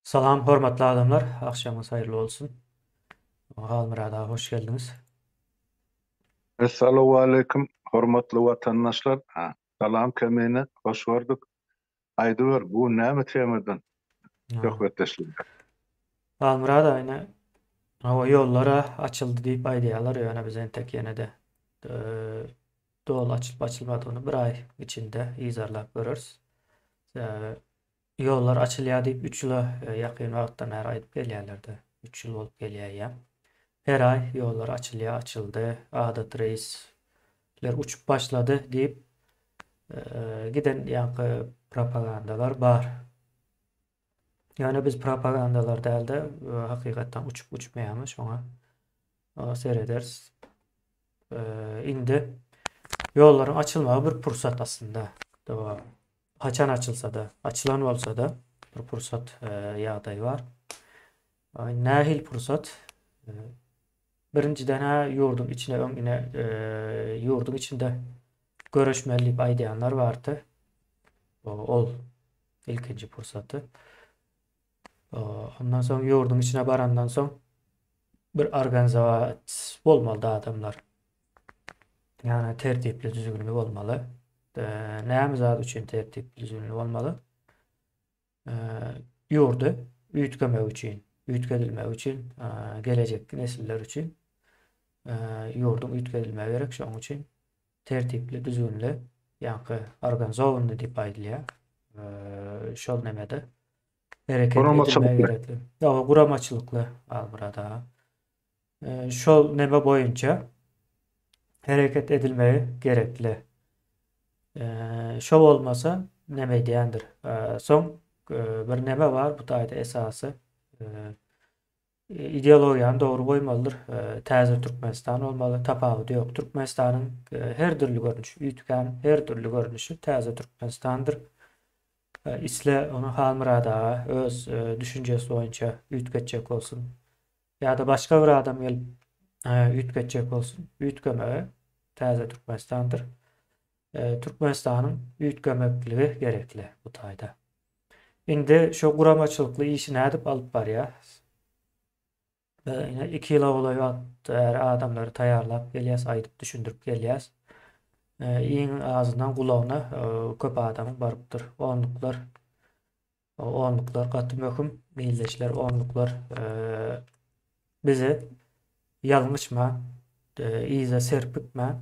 Salam hormatly adamlar, agşamyňyz haýyrly bolsun. Halmyrat aga hoş geldiňiz. Essalawwaleýkim hormatly watandaşlar. Salam Kemine, hoş gördük. Aýdyber, bu gün näme temadan söhbetdeşlik? Halmyrat aga ine hawa ýollar-a açyldy diýip aýdýarlar, ýöne biz entek ýene-de doly açylyp açylmadygyny bir aý içinde yzarlap göreris. Sebäbi Ýollar açylýar diýip üç ýyla ýakyn wagtdan bäri aýdyp gelýärler-de. Üç ýyl bolup gelýär eýýäm. Her aý ýollar açylýar, açyldy, adaty reýsler uçup başlady diýip giden ýaňky propagandalar bar. Ýöne biz propagandalar däl-de, hakykatdan uçup uçmaýarmy şoňa serederis. Indi ýollaryň açylmagy bir pursat aslynda. Haçan açylsa-da, açylan bolsa-da bir pursat ýagdaý bar. Nähili pursat? Birinjiden-ä ýurduň içine öň ine ýurduň içinde göreşmeli diýip aýdýanlar bardy. Ol ilkinji pursaty. Ondan soň ýurduň içine barandan soň bir organizat bolmalydy adamlar. Ýagny tertipli, düzgünli bolmaly. Näme zat üçin tertipli, düzgünli bolmaly? Ýurdy üýtgemegi üçin, üýtgedilmegi üçin, gelejekki nesiller üçin ýurduň üýtgedilmegi gerek. Şonuň üçin tertipli, düzgünli, ýaňky organizowanyý diýip aýdylýar. Şol nemede hereket edilmegi gerekli. Ýa guramaçylykly Almyrat aga. Şol neme boýunça hereket edilmegi gerekli. Şo bolmasa neme edýändir. Soň bir neme bar bu taýda esasy. Ideologiýany dogry goýmalydyr. Täze Türkmenistan bolmaly, tapawudy ýok. Türkmenistanyň her dürli görnüşi, üýtgän her dürli görnüşi täze Türkmenistandyr. Isle ony Halmyrat aga öz düşünjesi boýunça üýtgetjek bolsun ýa-da başga bir adam gelip üýtgetjek bolsun, üýtgemegi täze Türkmenistandyr. Türkmenistanyň üýtgemekligi gerekli bu taýda. Indi şu guramaçylykly işi nädip alyp barýar? Ine 2 ýyla golaý wagt bäri adamlary taýýarlap gelýäs, aýdyp düşündirip gelýäs. Iň azyndan gulagyna köp adamyň barypdyr. Onluklar onluklar gaty möhüm. Ildeşler onluklar bizi ýalňyşman, yza serpikmän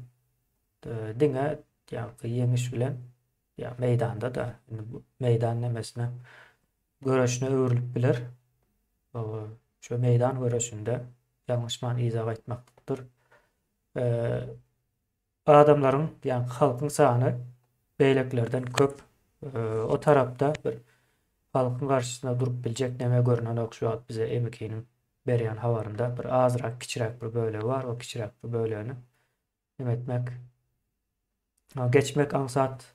diňe ýaňky ýeňiş bilen ýa meýdanda-da indi bu meýdan nemesine göreşine öwrülip biler. Şu meýdan göreşinde ýalňyşman yza gaýtmaklykdyr. Adamlaryň, ýagny halkyň sany beýlekilerden köp. O tarapda bir halkyň garşysyna durup biljek neme görnenok şu wagt bize MK-niň berýän habarynda bir azrak kiçiräk bir bölegi bar, o kiçiräk bir bölegini neme etmek geçmek aňsat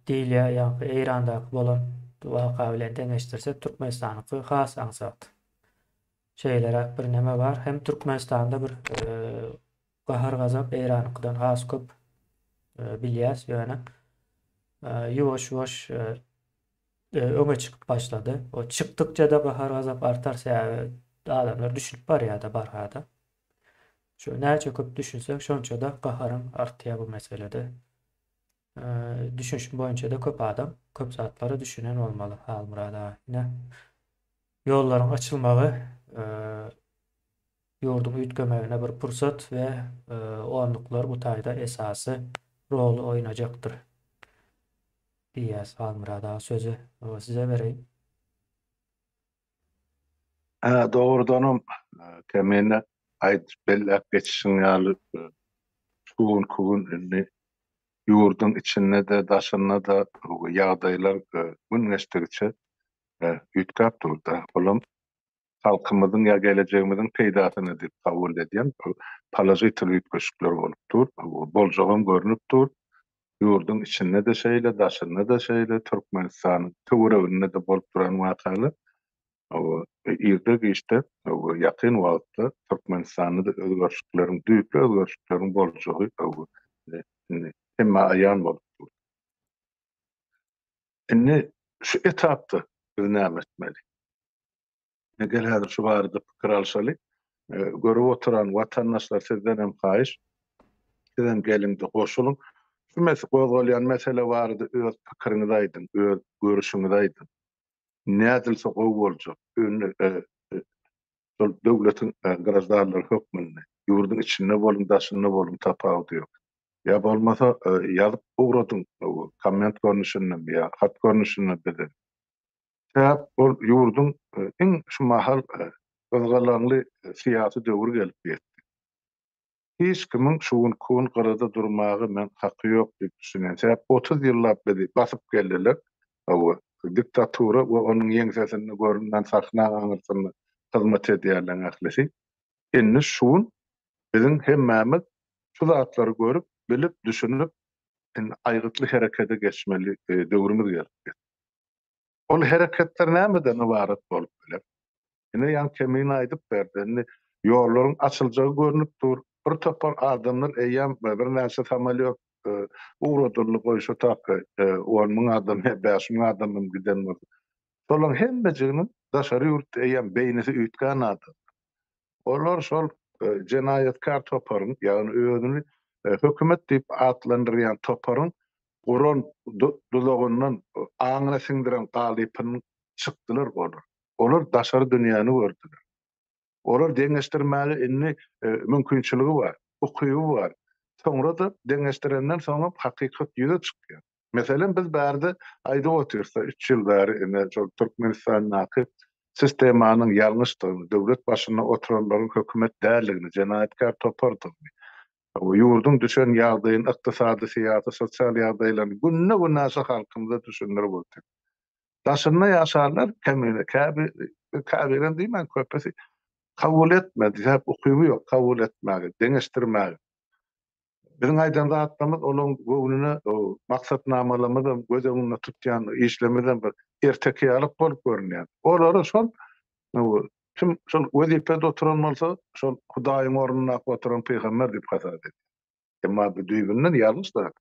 diýilýär, ýagny Eýrandaky bolan waka bilen deňeşdirsek Türkmenistanyňky has aňsat. Şeýleräk bir neme bar. Hem Türkmenistanda bir gahar-gazap Eýranyňkydan has köp bilýäs, ýöne ýuwaş-ýuwaş öňe çykyp başlady. O çykdykça-da gahar-gazap artar, sebäbi adamlar düşünip barýar-da barha-da. Şu näçe köp düşünseň, şonça-da gaharyň artýar bu meselede. Düşünişim boýunça-da köp adam köp zatlara düşünen bolmaly Halmyrat aga. Ine, ýollaryň açylmagy ýurduň üýtgemegine bir pursat we onluklar bu taýda esasy roly oýnajakdyr diýýäs Halmyrat aga sözi size bereýin. Hä, dogrudanam Kemine aýdyp belläp geçişiň ýaly şu günki gün indi ýurduň içinde-de daşynda-da ýagdaýlar gün geçdigiçe üýtgäp durda. Olam halkymyzyň ýa gelejegimiziň peýdasyna diýip kabul edýän položitel üýtgeşikler bolup dur. Boljagam görnüp dur. Ýurduň içinde-de şeýle, daşynda-da şeýle, Türkmenistanyň töwereginde-de bolup duran wakalar. Irde-giçde, ýakyn wagtda Türkmenistanda-da özgerişlikleriň, düýpli özgerişlikleriň boljagy indi hemmä aýan bolup dur. Indi şu etapda. Biz näme etmeli? Ine gel häzir şu barada pikir alşaly. Görüp oturan watandaşlar sizden hem haýyş, sizem geliňde goşulyň. Şu mes gozgalýan mesele barada öz pikiriňizi aýdyň, öz görüşiňizi aýdyň. Nädilse gowy boljak? Indi şol döwletiň graždanlary hökmünde ýurduň içinde boluň, daşynda boluň tapawudy ýok. Ýa bolmasa ýazyp ugradyň komment görnüşinde ýa hat görnüşinde bize. Sebäp ol ýurduň iň şu mahal gyzgalaňly syýasy döwri gelip ýetdi. Hiç kimiň şu günki gün gyrada durmaga men haky ýok diýip düşünýän. Sebäp 30 ýyllap bizi basyp geldiler. Hawa, diktatura we onuň ýeňsesinde görünmän sahnaň aňyrsynda hyzmat edýärleň ählisi. Indi şu gün biziň hemmämiz şu zatlary görüp, bilip, düşünip, indi aýgytly herekete geçmeli döwrümiz gelip ýetdi. Ol hereketler nämeden ybarat bolup biler? Ine ýaňy Kemine aýdyp berdi. Indi ýollaryň açyljagy görnüp dur. Bir topar adamlar eýýäm birnäçe samolýot ugradyldy, goý şo tapga on müň adam ýa 5000 adam hem giden bolsa. Şolaryň hemmejiginiň daşary ýurtda eýýäm beýnisi üýtgän adamlar. Olar şol jenaýatkär toparyň, ýagny özüni hökümet diýip atlandyrýan toparyň guran duzagyndan, aňyna siňdiren galypyndan çykdylar olar. Olar daşary dünýäni gördüler. Olar deňeşdirmäge indi mümkinçiligi bar, ukyby bar. Soňra-da deňeşdirenden soňam hakykat ýüze çykýar. Meselem, biz bärde aýdyp otyrys-da, üç ýyl bäri ine şol Türkmenistandaky sistemanyň ýalňyşdygyny, döwlet başynda oturanlaryň hökümet däldigini, jenaýatkär topardygyny, ýurduň düşen ýagdaýyny, ykdysady, syýasy, sosial ýagdaýlaryny günde-günaşa halkymyza düşündirip otyrys. Daşynda ýaşanlar kemine, käbir, käbirem diýmän, köpüsi kabul etmedi, sebäp ukyby ýok kabul etmäge, deňeşdirmäge. Biziň aýdan zatlarymyz olaryň göwnüne maksatnamalarymyzam, göz öňünde tutýan işlerimizem bir erteki ýalyk bolup görünýär. Olara şol kim şol wezipede oturan bolsa, şol Hudaýyň ornundaky oturan pygamber diýip hasap edýär. Emma bu düýbünden ýalňyş zat.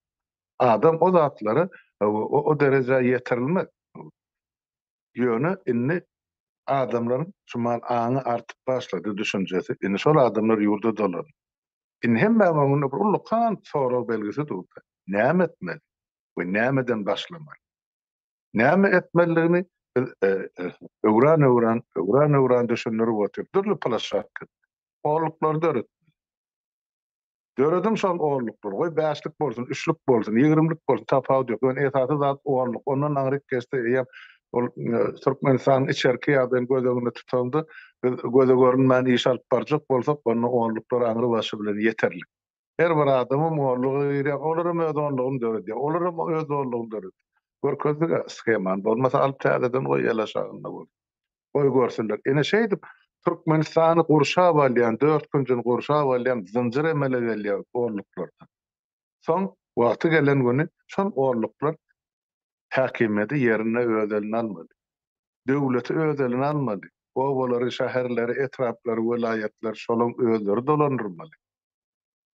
Adam o zatlara o derejä ýetirilmez. Ýöne indi adamlaryň şu mal aňy artyp başlady, düşünjesi. Indi şol adamlar ýurda dolandy. Indi hemmäň öňünde bir ullakan sorag belgisi durdy. Näme etmeli we nämeden başlamaly? Näme etmelidigini biz öwran-öwran, öwran-öwran düşündirip otyrys. Dürli plaşşatka, onluklary döretmeli. Dörediň şol onluklary. Goý bäşlik bolsun, üçlük bolsun, ýigrimlik bolsun, tapawudy ýok. Ýöne esasy zat onluk. Ondan aňryk geçse eýýäm ol Türkmenistanyň içerki ýagdaýyny göz öňünde tutanda, biz göze görünmän iş alyp barjak bolsak, onda onluklar aňry başy bilen ýeterlik. Her bir adamam onluga girýär, olaram öz onlugyny döredýär, olaram öz onlugyny döredýär. Görkezdik-ä shemany, bolmasa alyp täzeden goý el aşagynda bolsun. Goý görsünler. Ine şeýdip Türkmenistany gurşap alýan, dört künjüni gurşap alýan zynjyr emele gelýär onluklardan. Soň wagty gelen güni şol onluklar häkimiýeti ýerinde öz eline almaly. Döwleti öz eline almaly. Obalary, şäherleri, etraplary, welaýatlary şolaň özleri dolandyrmaly.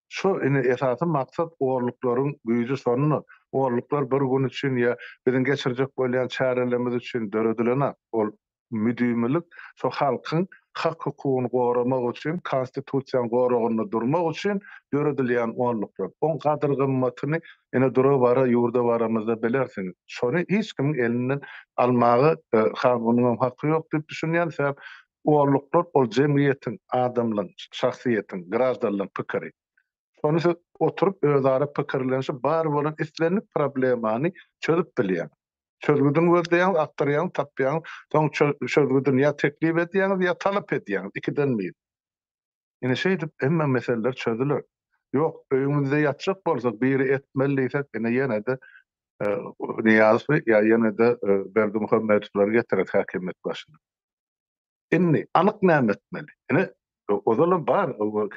Şu indi esasy maksat onluklaryň güýji şonda. Onluklar bir gün üçin ýa biziň geçirjek bolýan çärelerimiz üçin döredilenak. Ol müdimilik şo halkyň hak-hukugyny goramak üçin, konstitusiýanyň goragynda durmak üçin döredilýän onluklar. Oň gadyr-gymmatyny ine dura-bara ýurda baramyzda bilersiňiz. Şony hiç kimiň elinden almaga kanunyňam haky ýok diýip düşünýän. Sebäp onluklar ol jemgyýetiň, adamlaryň, şahsyýetiň, graždanlaryň pikiri. Şony siz oturyp özara pikirlenişip bar bolan islendik problemany çözüp bilýäňiz. Çözgüdini gözleýäňiz, agtarýaňyz, tapýaňyz, soň çözgüdini ýa teklip edýäňiz, ýa talap edýäňiz, ikiden biri. Ine şeýdip hemme meseleler çözüler. Ýok, öýüňizde ýatjak bolsak, biri etmeli diýsek, ine ýene-de Nyýazowy ýa ýene-de Berdimuhamedowlary getireris häkimiýet başyna. Indi anyk näme etmeli? Ine, ozalam bar,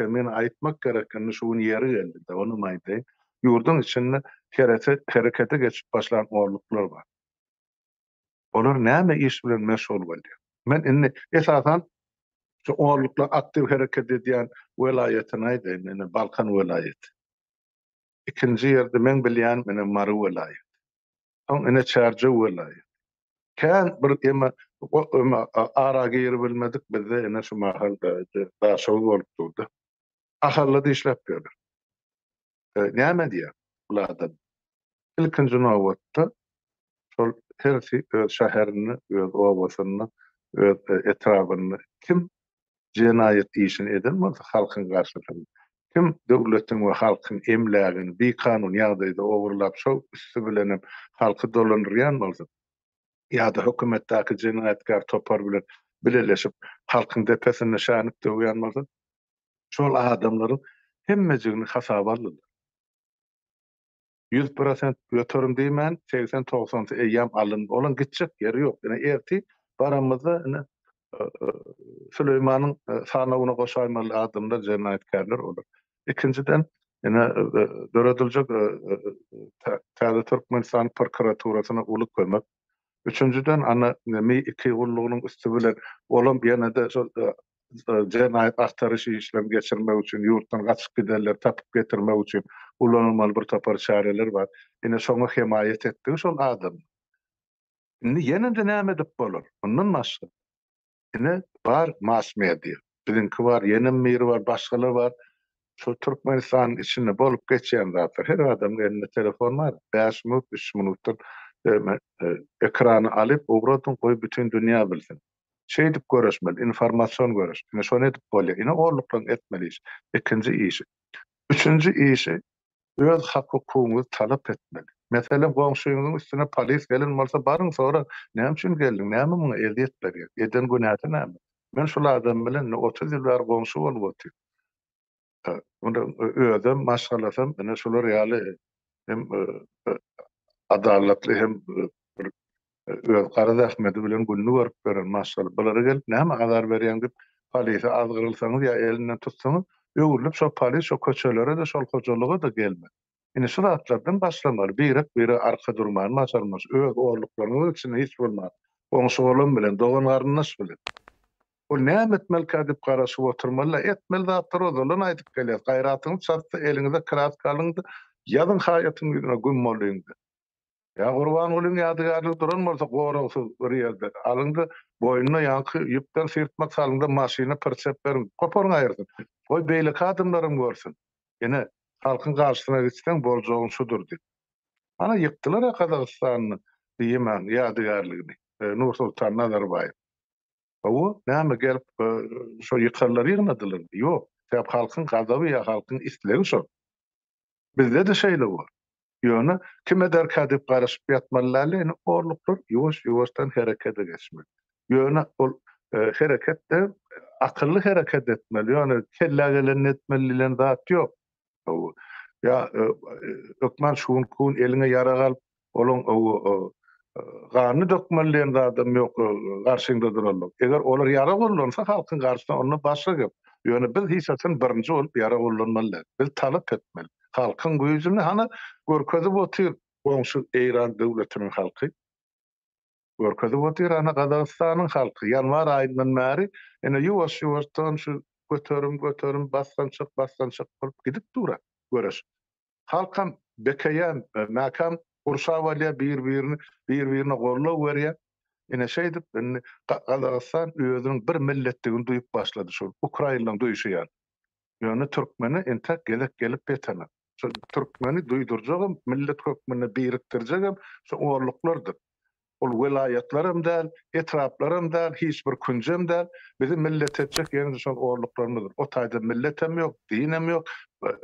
men aýtmak gerek, indi şu gün ýeri geldi-de, onam aýdaýyn. Ýurduň içinde herekete geçip başlan onluklar bar. Olar näme iş bilen meşgul bolýar? Men indi esasan şu onluklar aktiw hereket edýän welaýatyny aýdaýyn, ine Balkan welaýaty. Ikinji ýerde meň bilýänim ine Mary welaýaty. Soň ine Çärjew welaýaty. Kän bir eme ara giribilmedik bizde ine şu mahal Daşoguz bolup durdy. Ahalla-da işläp ýörler. Näme diýýär bul adam? Ilkinji nobatda şol hersi öz şäherinde, öz obasynda, öz etrabynda kim jenaýat işini eden bolsa halkyň garşysynda, kim döwletiň we halkyň emlägini bikanun ýagdaýda ogurlap şol üsti bilenem halky dolandyrýan bolsa ýa-da hökümetdäki jenaýatkär topar bilen bileleşip halkyň depesinde şänik döwýän bolsa şol adamlaryň hemmejigini hasaba aldylar. 100% göterim diýmän, segsen-togsansy eýýäm alyndy. Olaň gitjek ýeri ýok. Ine, ertir baramyzda, ine, Süleýmanyň sanawyna goşaýmaly adamlar, jenaýatkärler olar. Ikinjiden, ine, dörediljek täze Türkmenistan prokuraturasyna uly kömek. Üçünjiden, ana, Mi iki gullugynyň üsti bilen olam ýene-de şol jenaýat agtaryş işlerini geçirmek üçin, ýurtdan gaçyp gidenleri tapyp getirmek üçin ulanylmaly bir topar çäreler bar. Ine, şoňa hemaýat etdigi şol adam. Indi ýene-de näme edip bolar? Mundan başga, ine, bar mass-media. Biziňki bar, ýenem biri bar, başgalar bar. Şu Türkmenistanyň içinde bolup geçýän zatlar. Her adamyň elinde telefon bar. Bäş minut, üç minutdan ekrany alyp ugradyň, goý bütin dünýä bilsin. Şeýdip göreşmeli, informasion göreş. Ine şony edip bolýar. Ine orluklaryň etmeli işi. Ikinji işi. Üçünji işi öz hak-hukugyňyzy talap etmeli. Meselem, goňşyňyzyň üstüne polis gelen bolsa baryň soraň, näme üçin geldiň, näme muňa ezýet berýär, eden günäsi näme? Men şul adam bilen indi 30 ýyl bäri goňşy bolup otyryn. Munuň özem, maşgalasam ine şular ýaly hem adalatly hem bir öz gara zähmeti bilen gününi görüp ýören maşgala. Bulara gelip näme azar berýäň diýip polise azgyrylsaňyz ýa elinden tutsaňyz, öwrülip şo polis şo köçelere-de, şol hojalyga-da gelmez. Ine şu zatlardan başlamaly, birek-birege arka durmany başarmaly, öz orluklaryňyzyň içinde hiç bolman, goňşy-golam bilen, dogan-garyndaş bilen. Ol näme etmelikä diýip garaşyp oturmaly-da, etmeli zatlary ozalan aýdyp gelýäs, gaýratyňyz çatsa eliňize kraska alyň-da, ýazyň haýatyň ýüzüne güm bolyň-da. Ýa Gurbangulyň ýadygärligi duran bolsa goragsyz bir ýerde, alyň-da, boýnuna ýaňky ýüpden syrtmak salyň-da maşyna pyrçep beriň, goparyň aýyrsyn. Goý beýleki adamlaram görsün. Ine, halkyň garşysyna gitseň boljagyň şudur diýip. Ana ýykdylar-a Gazagystanda diýemän ýadygärligini, Nursultan Nazarbaýew. Hawa, näme gelip şo ýykanlary ýygnadylarmy? Ýok. Sebäp halkyň gazaby ýa halkyň islegi şol. Bizde-de şeýle bor. Ýöne kim ederkä diýip garaşyp ýatmaly däl, indi orluklar ýuwaş-ýuwaşdan herekete geçmeli. Ýöne ol hereket-de akylly hereket etmeli. Ýöne kellä gelenini etmeli diýlen zat ýok. Ýa hökman şu günki gün eliňe ýarag alyp, Olaň ganyny dökmeli diýen zadam ýok garşyňda duranlar. Eger olar ýarag ullansa halkyň garşysyna onda başga gep. Ýöne biz hiç haçan birinji bolup ýarag ullanmaly däl. Biz talap etmeli. Halkyň güýjüni hana görkezip otyr goňşy Eýran döwletiniň halky. Görkezip otyr hana Gazagystanyň halky. Ýanwar aýyndan bäri ine ýuwaş-ýuwaşdan şu göterim göterim basgançak basgançak bolup gidip dur-a göreş. Halkam bekeýän, mäkäm gurşap alýar bir-birini, bir-birine goldaw berýär. Ine şeýdip indi Gazagystan özüniň bir milletdigini duýup başlady şol ukrainlaryň duýşy ýaly. Ýöne türkmene entek gezek gelip ýetenok. Şol türkmeni duýdurjagam, millet hökmünde birikdirjegem şu orluklardyr. Ol welaýatlaram däl, etraplaram däl, hiç bir künjem däl. Bizi millet etjek ýene-de şol orluklarymyzdyr. O taýda milletem ýok, dinem ýok,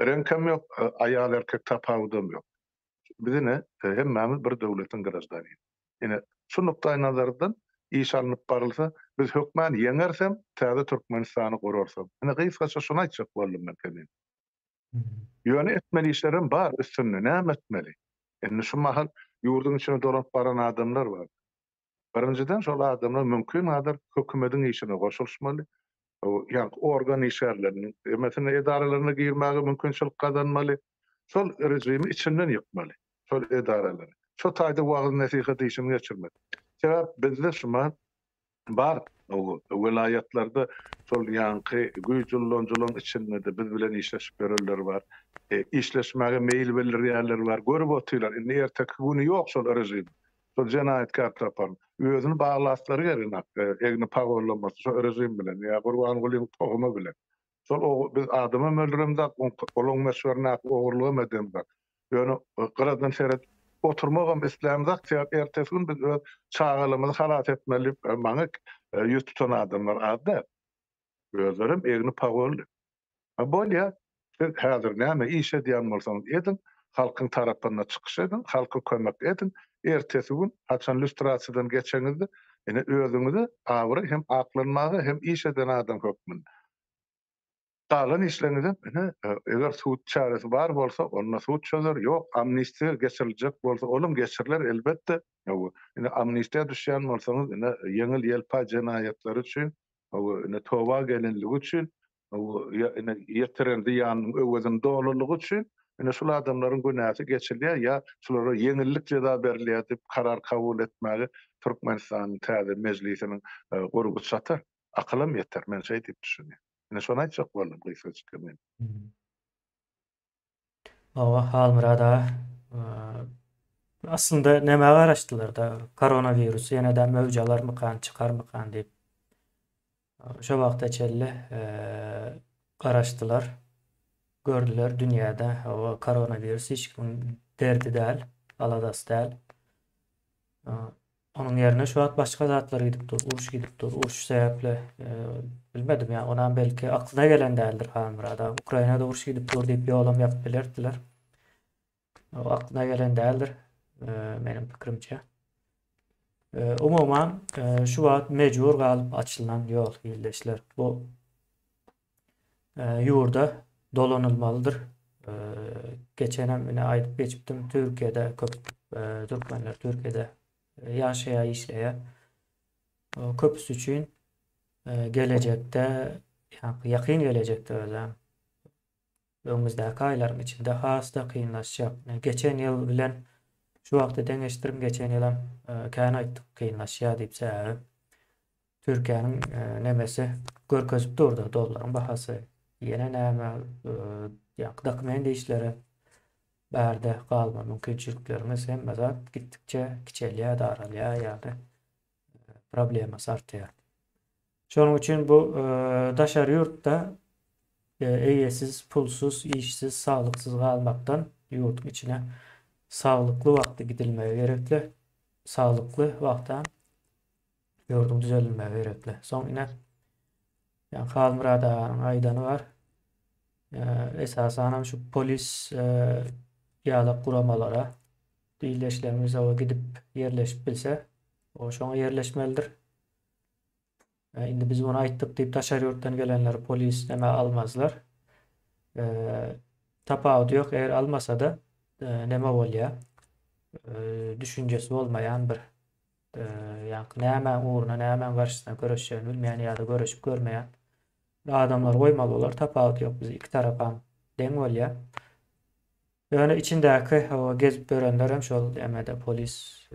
reňkem ýok, aýal-erkek tapawudam ýok. Biz ine hemmämiz bir döwletiň graždanyny. Ine, şu nukdaýnazardan iş alnyp barylsa, biz hökman ýeňerisem, täze Türkmenistany gurarysam. Ine, gysgaça şuny aýtjak boldum men Kerim. Ýöne etmeli işlerem bar üstünde, näme etmeli? Indi şu mahal ýurduň içine dolanyp baran adamlar bar. Birinjiden şol adamlar mümkingadar hökümediň işine goşulyşmaly, ýaňky organ işgärleriniň hemmesine edaralaryna girmäge mümkinçilik gazanmaly. Şol režimi içinden ýykmaly, şol edaralary. Şo taýda wagyz-nesihat işini geçirmeli. Sebäp bizde şu mahal Bar, welaýatlarda şol ýaňky güýç ullanjylaryň içinde-de biz bilen işleşip ýörenler bar. Işleşmäge meýil bildirýänler bar. Görüp otyrlar, indi erteki güni ýok şol režimiň. Şol jenaýatkär tapan. Özüni baglaslary gerenak, egni pagonlamasy şo režim bilen ýa Gurbangulyň tohumy bilen. Şol og biz adamam öldüremzok, olaň möçberindäki ogurlygam edemzok. Ýöne gyradan seredip oturmagam islämzok, sebäp ertesi gün biz öz çagalarymyzy halas etmeli diýip maňa ýüz tutan adamlar az däl. Özlerem egni pagonly. A bolýa, siz häzir näme iş edýän bolsaňyz ediň, halkyň tarapynda çykyş ediň, halka kömek ediň, ertesi gün haçan lýustrasiýadan geçeňizde ine özüňize abraý hem aklanmaga hem iş eden adam hökmünde. Galan işleriňizem ine eger sud çäresi bar bolsa onda sud çözer, ýok amnistiýa geçiriljek bolsa olam geçiriler elbetde. Ine amnistiýa düşýän bolsaňyz ine ýeňil-ýelpaý jenaýatlary üçin ine toba gelenligi üçin ine ýetiren zyýanynyň öwezini dolulygy üçin ine şul adamlaryň günäsi geçilýär ýa şulara ýeňillik jeza berilýär diýip karar kabul etmäge Türkmenistanyň täze mejlisiniň gurby çatar, akylam ýeter, men şeý diýip düşünýän. Ine şony aýtjak boldum gysgajyk men. Hawa, Halmyrat aga. Aslynda nämä garaşdylar-da, koronawirus ýene-de möwç alarmykan, çykarmykan diýip. Şo wagta çenli garaşdylar. Gördüler dünýäde hawa koronawirus hiç kimiň derdi däl, aladasy däl. Onuň ýerine şu wagt başga zatlar gidip dur, uruş gidip dur. Uruş sebäpli bilmedim ýa onam belki aklyna gelen däldir Halmyrat aga. Ukrainada uruş gidip dur diýip ýolam ýapyp bilerdiler. O aklyna gelen däldir meniň pikirimçe. Umuman şu wagt mejbur galyp açylan ýol ildeşler. Bu ýurda dolanylmalydyr. Geçenem ine aýdyp geçipdim, Türkiýede köp türkmenler Türkiýede ýaşaýar, işleýär. Köpüsi üçin gelejekde, ýakyn gelejekde özem öňümizdäki aýlaryň içinde has-da kynlaşjak. Geçen ýyl bilen şu wagty deňeşdiriň, geçen ýylam kän aýtdyk kynlaşýar diýip, sebäbi Türkiýäniň nemesi görkezip durdy, dollaryň bahasy, ýene näme, ýaňky dokument işleri, bärde galma mümkinçilikleriňiz, hemme zat gitdikçe kiçelýär, daralýar ýa-da problemasy artýar. Şonuň üçin bu daşary ýurtda eýesiz, pulsuz, işsiz, saglyksyz galmakdan ýurduň içine saglykly wagtda gidilmegi gerekli. Saglykly wagtam ýurduň düzeldilmegi gerekli. Soň ine ýa Halmyrat aganyň aýdany bar. Esasanam şu polis ýalak guramalara ildeşlerimiz oba gidip ýerleşip bilse, o şoňa ýerleşmelidir. Indi biz muny aýtdyk diýip daşary ýurtdan gelenleri polis neme almazlar. Tapawudy ýok, eger almasa-da neme bolýar? Düşünjesi bolmaýan bir ýaňky nämäň ugruna, nämäň garşysyna göreşjegini bilmeýän ýa-da göreşip görmeýän adamlar goýmaly bolar. Tapawudy ýok, biz iki tarapam deň bolýar. Ýöne içindäki hawa gezip ýörenlerem şol emede polis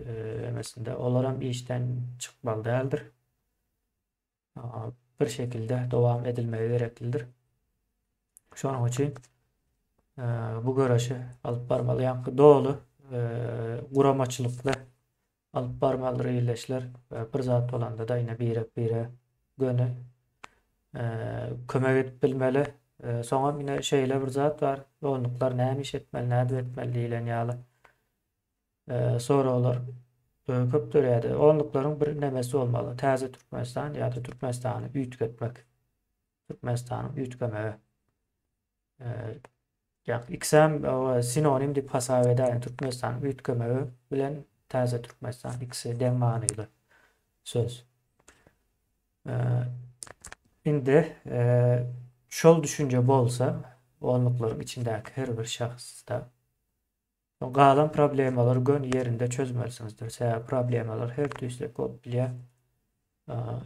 emesinde olaram işden çykmaly däldir. Bir şekilde dowam edilmegi gereklidir. Şonuň üçin bu göreşi alyp barmaly. Ýaňky doly guramaçylykly alyp barmalydyr ildeşler. Bir zat bolanda-da ine birek-bire göni kömek edip bilmeli. Soňam ine şeýle bir zat bar. Onluklar näme iş etmeli, nädip etmeli diýlen ýaly soraglar köp döreýär. Onluklaryň bir nemesi bolmaly. Täze Türkmenistan ýa-da Türkmenistany üýtgetmek. Türkmenistanyň üýtgemegi. Ýa ikisem sinonim diýip hasap edäýin. Türkmenistanyň üýtgemegi bilen täze Türkmenistan ikisi deň manyly söz. Indi şol düşünje bolsa, onluklaryň içindäki her bir şahsda galan problemalary göni ýerinde çözmelisiňizdir. Sebäbi problemalar her tüýsli bolup bilýär.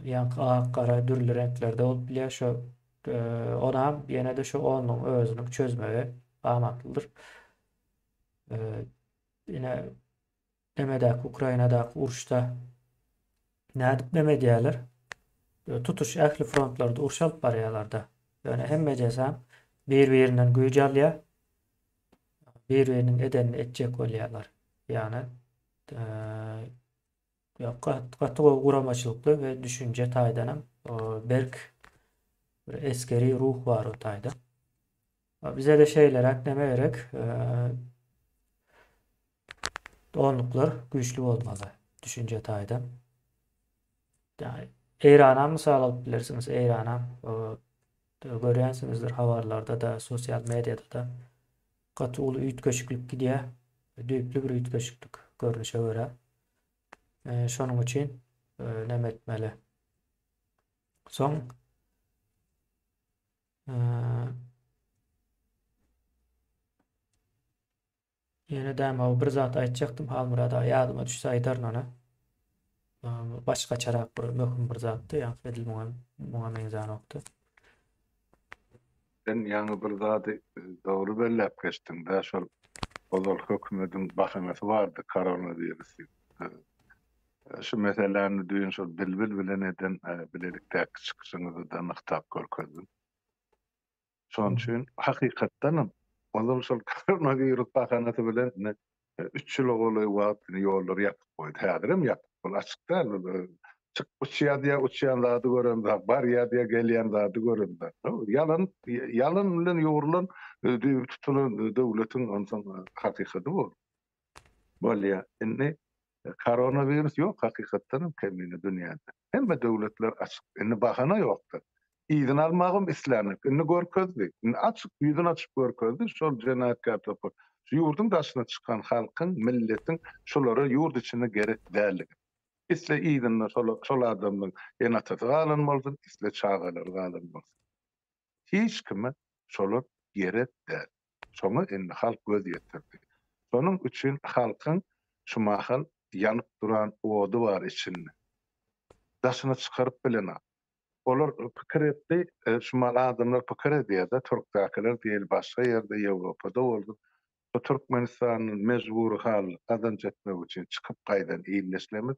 Ýaňky ak, gara dürli reňklerde bolup bilýär. Şo onam ýene-de şu onlugyň özüniň çözmegi amatlydyr. Ine nemedäki Ukrainadaky uruşda nädip neme edýärler? Tutuş ähli frontlarda uruş alyp barýarlar-da. Ýöne hemmejesem bir-birinden güýç alýar. Bir-biriniň edenini etjek bolýarlar. Ýagny. Gaty gowy guramaçylykly we düşünje taýdanam berk bir esgeri ruh bar o taýda. Bize de şeýleräk näme gerek? Onluklar güýçli bolmaly düşünje taýdan. Yani Eýrana mysal alyp bilersiňiz. Eýrana görýänsiňizdir habarlarda da, sosial mediada da gaty uly üýtgeşiklik gidýär. Düýpli bir üýtgeşiklik görnüşe görä. Şonuň üçin näme etmeli? Soň ýene däme bir zat aýtjakdym Halmyrat aga ýadyma düşse aýdaryn ony. Başgaçarak bir möhüm bir zatdy, ýa edil muňa muňa meňzänokdy. Sen ýaňy bir zady dogry belläp geçdiň-dä, şol ozal hökümediň bahanasy bardy koronawirus diýip. Şu meseläni düýn şol Bilbil bilen eden bilelikdäki çykyşyňyzda-da nygtap görkezdiň. Şonuň üçin hakykatdanam ozal şol koronawirus bahanasy bilen ine üç ýyla golaý wagt ine ýollary ýapyp goýdy. Häzirem ýapyk, ol açyk däl. Çyk uçýar diýýär, uçýan zady göremzok, barýar diýýär, gelýän zady göremzok. Ýalan, ýalan bilen ýugrulan, düýbi tutulan döwletiň onsoň hakykady bu. Bolýar. Indi Koronawirus ýok hakykatdanam kemine dünýäde. Hemme döwletler açyk. Indi bahana ýokdur. Yzyny almagam islänok. Indi görkezdi. Indi açyk ýüzüni açyp görkezdi şol jenaýatkär topar. Şu ýurduň daşyna çykan halkyň, milletiň şulara ýurt içinde gerek däldigi. Isle yzynda şol şol adamlaň ene-atasy galan bolsun, isle çagalary galan bolsun. Hiç kime şolar gerek däl. Şoňa indi halk göz ýetirdi. Şonuň üçin halkyň şu mahal ýanyp duran ody bar içinde. Daşyna çykaryp bilenok. Olar pikir etdi, şu mahal adamlar pikir edýär-de, türkdäkiler diýeli başga ýerde, Ýewropada bolsun, bu Türkmenistandan mejbury hal gazanç etmek üçin çykyp gaýdan ildeşlerimiz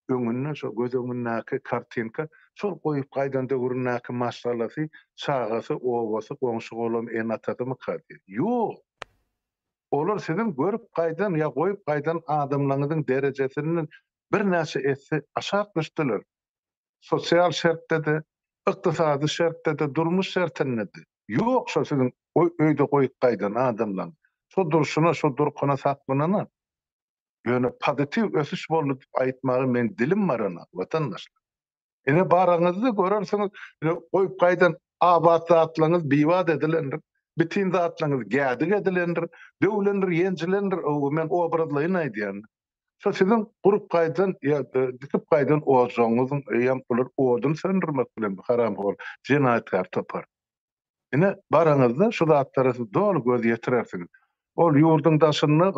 öňünde şo göz öňündäki kartinka şol goýup gaýdan döwründäki maşgalasy, çagasy, obasy, goňşy-golam, ene-atasymyka diýip. Ýok! Olar siziň görüp gaýdan ýa goýup gaýdan adamlaryňyzyň derejesinden birnäçe esse aşak düşdüler. Sosial şertde-de, ykdysady şertde-de, durmuş şertinde-de. Ýok şo siziň öýde goýup gaýdan adamlaryňyz. Şo durşuna, şo durkuna saklanana. Ýöne pozitiw ösüş boldy diýip aýtmaga meň dilim baranok, watandaşlar. Ine baraňyzda görersiňiz, ine goýup gaýdan abat zatlaryňyz bibat edilendir, bitin zatlaryňyz gädik edilendir, döwlendir, ýenjilendir, men obrazlaýyn aýdýan. Şo siziň gurup gaýdan ýa dikip gaýdan ojagyňyzyň eýýäm olar oduny söndürmek bilen bu haramhor jenaýatkär topar. Ine, baraňyzda şu zatlara siz doly göz ýetirersiňiz. Ol ýurduň daşynda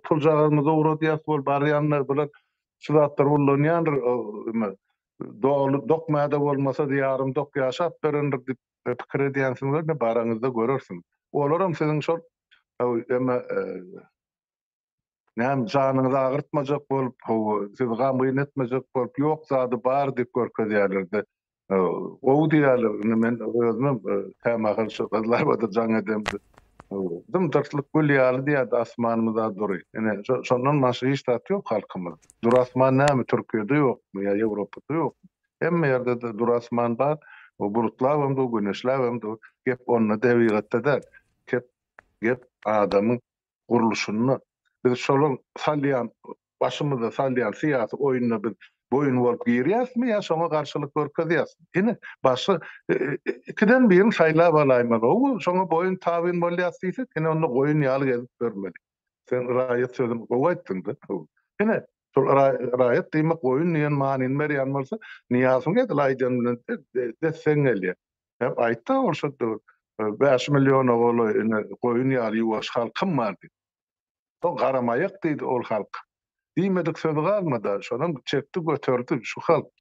puljagazymyzy ugradýas, ol barýanda bular şu zatlary ullanýandyr, doly dok mäde bolmasa ýarym dok ýaşap berendir diýip pikir edýänsiňiz, ine baraňyzda görersiňiz. Olaram siziň şol eme Näme, janyňyzy agyrtmajak bolup, hawa, sizi gamgyn etmejek bolup, ýok zady bar diýip görkezýärler-de. Gowy diýýärler. Indi men özümem kämahal şu Gyzlarbada jaň edemde, dym-dyrslyk gül ýaly diýýärdi, asmanymyz-a dury. Ine, şondan başga hiç zat ýok halkymyzda. Dury asman näme, Türkiýede ýokmy ýa Ýewropada ýokmy? Hemme ýerde-de dury asman bar. Bulutlabam dur, güneşläbem dur. Gep onda, tebigatda däl. Gep adamyň gurluşynda biz şolaň salýan başymyza salýan syýasy oýnuna biz boýun bolup girýäsmi ýa şoňa garşylyk görkezýäsmi? Ine, başga ikiden birini saýlap alaýmaly. Gowy, şoňa boýun tabyn bolýas diýsek, ine onda goýun ýaly gezip ýörmeli. Sen raýat sözüni gowy aýtdyň-da. Ine, şol raýat diýmek goýun diýen manyny berýän bolsa, Nyýazowyň edil aýdany bilen des-deň gelýär. Hep aýtdy ol şo döwür. 5 milliona golaý ine goýun ýaly ýuwaş halkym bar diýip. Soň garamaýak diýdi ol halk. Diýmedik sözi galmady. Şonam çekdi göterdi şu halk.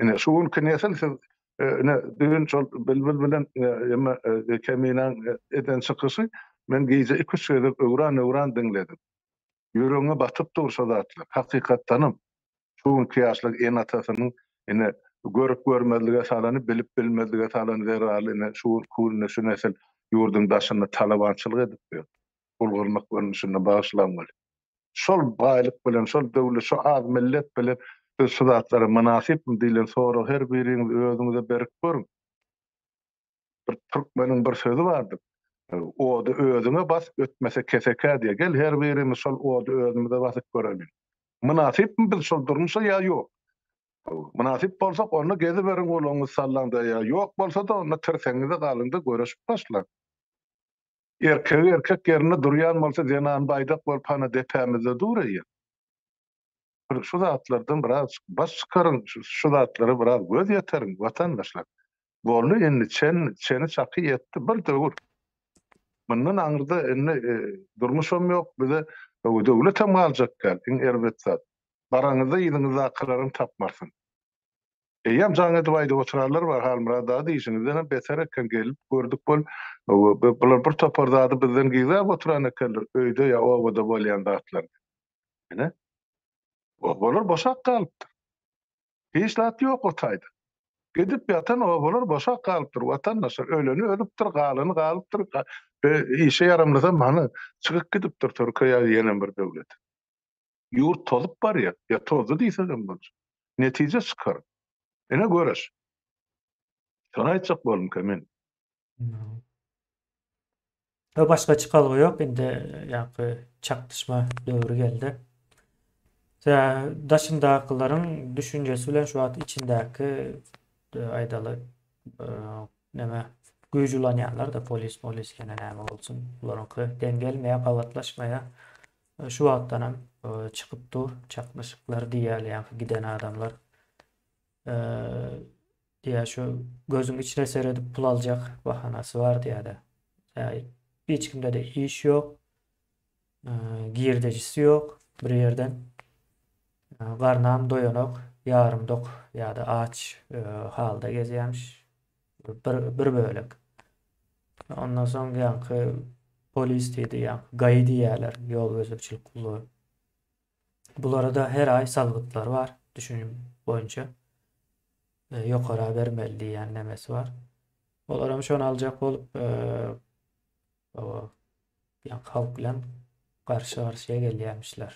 Ine şu günki nesil siz ine düýn şol Bilbil bilen eme Keminaň eden çykyşy men gije 2-3 gezek öwran-öwran diňledim. Ýüregiňe batyp dur şo zatlar. Hakykatdanam Şu günki ýaşlar ene-atasynyň ine görüp görmezlige salany, bilip bilmezlige salany zerarly ine şu günki günde şu nesil ýurduň daşynda talabançylyk edip ýör. Gul gyrnak görnüşinde bagyşlaň weli. Şol baýlyk bilen, şol döwlet, şo az millet bilen biz şu zatlara mynasypmy diýlen soragy her biriňiz özüňize berip görüň. Bir türkmeniň bir sözi bardyr. Ody özüňe bas, ötmese kesekä diýýär. Gel her birimiz şol ody özümize basyp göreliň. Mynasypmy biz şol durmuşa ýa ýok? Mynasyp bolsak onda geziberiň gulagyňyzy sallaňda ýa ýok bolsa-da onda tirsegiňize galyňda göreşip başlaň. Erkegi erkek ýerinde durýan bolsa zenan baýdak bolup hana depämizde dur eýýäm. Bir şu zatlardan biraz baş çykaryň şu zatlara biraz göz ýeteriň watandaşlar. Boldy indi çen çeni çaky ýetdi bir döwür. Mundan aňyrda indi durmuşam ýok bize döwletem galjak däl iň erbet zat. Baraňyzda yzyňyzdakylaram tapmarsyň. Eýýäm jaň edip aýdyp oturanlar bar, Halmyrat aga diýşiňizdenem beter eken, gelip gördük bol, bular bir topar zady bizden gizläp oturan ekenler, öýde ýa obada bolýan zatlary. Ine, obalar boşap galypdyr. Hiç zat ýok o taýda. Gidip ýatan obalar boşap galypdyr, watandaşlar, öleni ölüpdir, galany galypdyr, işe ýaramlysam hany çykyp gidipdir Türkiýä ýa ýene bir döwlete. Ýurt tozup barýar. Ýa tozdy diýsegem boljak. Netije çykar. Ine göreş. Şony aýtjak boldumka men. Ýok başga çykalga ýok indi ýaňky çakdyşma döwri geldi. Daşyndakylaryň düşünjesi bilen şu wagt içindäki aýdaly neme güýç ulanýanlar-da polis molis ýene näme bolsun bularyňky deň gelmeýär gabatlaşmaýar. Şu wagtdanam çykyp dur çaknyşyklar diýýärler ýaňky giden adamlar. Diýýär şu gözüň içine seredip pul aljak bahanasy bar diýýär-de. Hiç kimde-de iş ýok. Girdejisi ýok bir ýerden. Garnam doýanok, ýarym dok ýa-da aç halda gezýämiş. Bir, bir bölek. Ondan soň ýaňky polis diýdi, ýaňky GAI diýýärler, ýol gözegçilik gullugy. Bulara-da her aý salgytlar bar, düşünim boýunça. E, ýokara bermeli diýýän nemesi bar. Olaram şony aljak bolup, e, o, ýaňky halk bilen garşy-garşyýa gelýärmişler.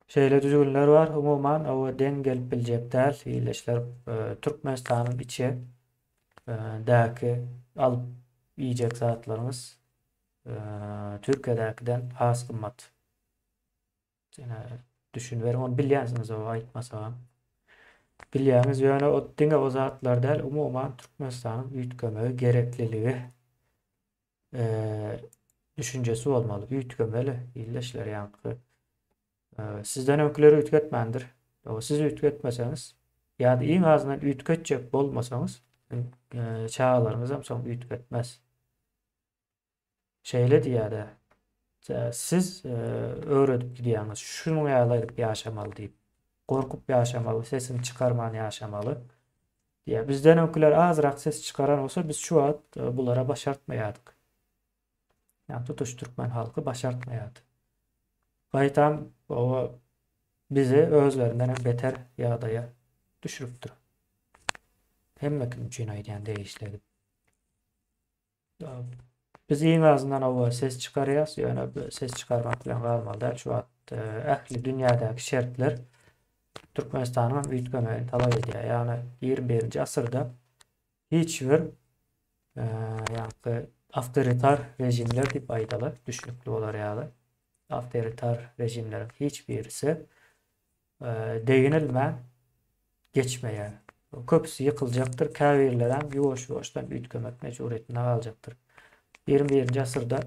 Şeýle düzgünler bar. Umuman, oba deň gelip biljek däl. Ildeşler, Türkmenistanyň içi däki alyp iýjek zatlaryňyz Türkiýedäkiden has gymmat. Ýene düşüniberiň, ony bilýänsiňiz oba aýtmasagam. Bilýäňiz, ýöne o diňe o zatlar däl, umuman Türkmenistanyň üýtgemegi gerekliligi düşünjesi bolmaly, üýtgemeli ildeşler ýaňky. Sizden öňküler üýtgetmändir. Siz üýtgetmeseňiz, ýa-da iň azyndan üýtgetjek bolmasaňyz, çagalaryňyz hem soň üýtgetmez. Şeýle diýýär-de, siz öwredip gidýäňiz, şunuň ýaly edip ýaşamaly diýip. Gorkup ýaşamaly, sesini çykarman ýaşamaly. Diýýär. Bizden öňküler azrak ses çykaran bolsa, biz şu wagt e, bulara başartmaýardyk. Ýa tutuş türkmen halky başartmaýardy. Gaýtam o bizi özlerinden hem beter ýagdaýa düşüripdir. Hemme kim üçin aýdýan degişli edip. Biz iň azyndan oba ses çykarýas, ýöne ses çykarmak bilen galmaly däl. Şu wagt e, ähli dünýädäki şertler Türkmenistanyň hem üýtgemegini talap edýär. Ýagny 21-nji asyrda hiç bir e, ýagny awtoritar režimler diýip aýdaly, düşnükli bolar ýaly. Awtoritar režimleriň hiç birisi e, deginilmän geçmeýär. Köpüsi ýykyljakdyr, käbirlerem ýuwaş-ýuwaşdan üýtgemek mejburyýetinde galjakdyr. 21-nji asyrda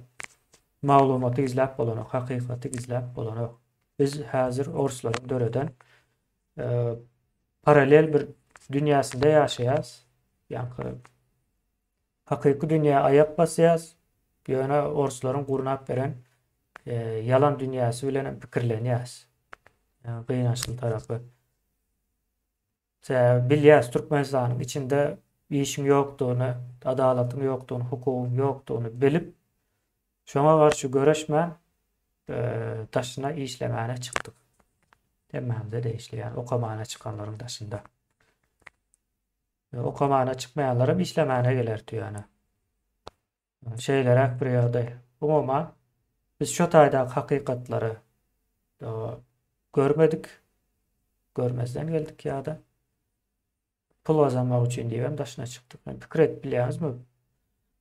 maglumaty gizläp bolanok, hakykaty gizläp bolanok. Biz häzir orslaryň döreden e, paralel bir dünýäsinde ýaşaýas. Ýaňky hakyky dünýä aýak basýas. Ýöne orslaryň gurnap beren e, ýalan dünýäsi bilen hem pikirlenýäs. Gynançly tarapy. Sebäbi bilýäs Türkmenistanyň içinde işiň ýokdugyny, adalatyň ýokdugyny, hukugyň ýokdugyny bilip, şoňa garşy göreşmän daşyna işlemäne çykdyk. Hemmämize degişli, ýagny okamana çykanlaryň daşynda. Okamana çykmaýanlaram işlemäne gelerdi ýöne. Şeýleräk bir ýagdaý. Umuman, biz şo taýdaky hakykatlary. Görmedik. Görmezden geldik ýa-da pul gazanmak üçin diýibem daşyna çykdyk. Men pikir edip bilýäňizmi?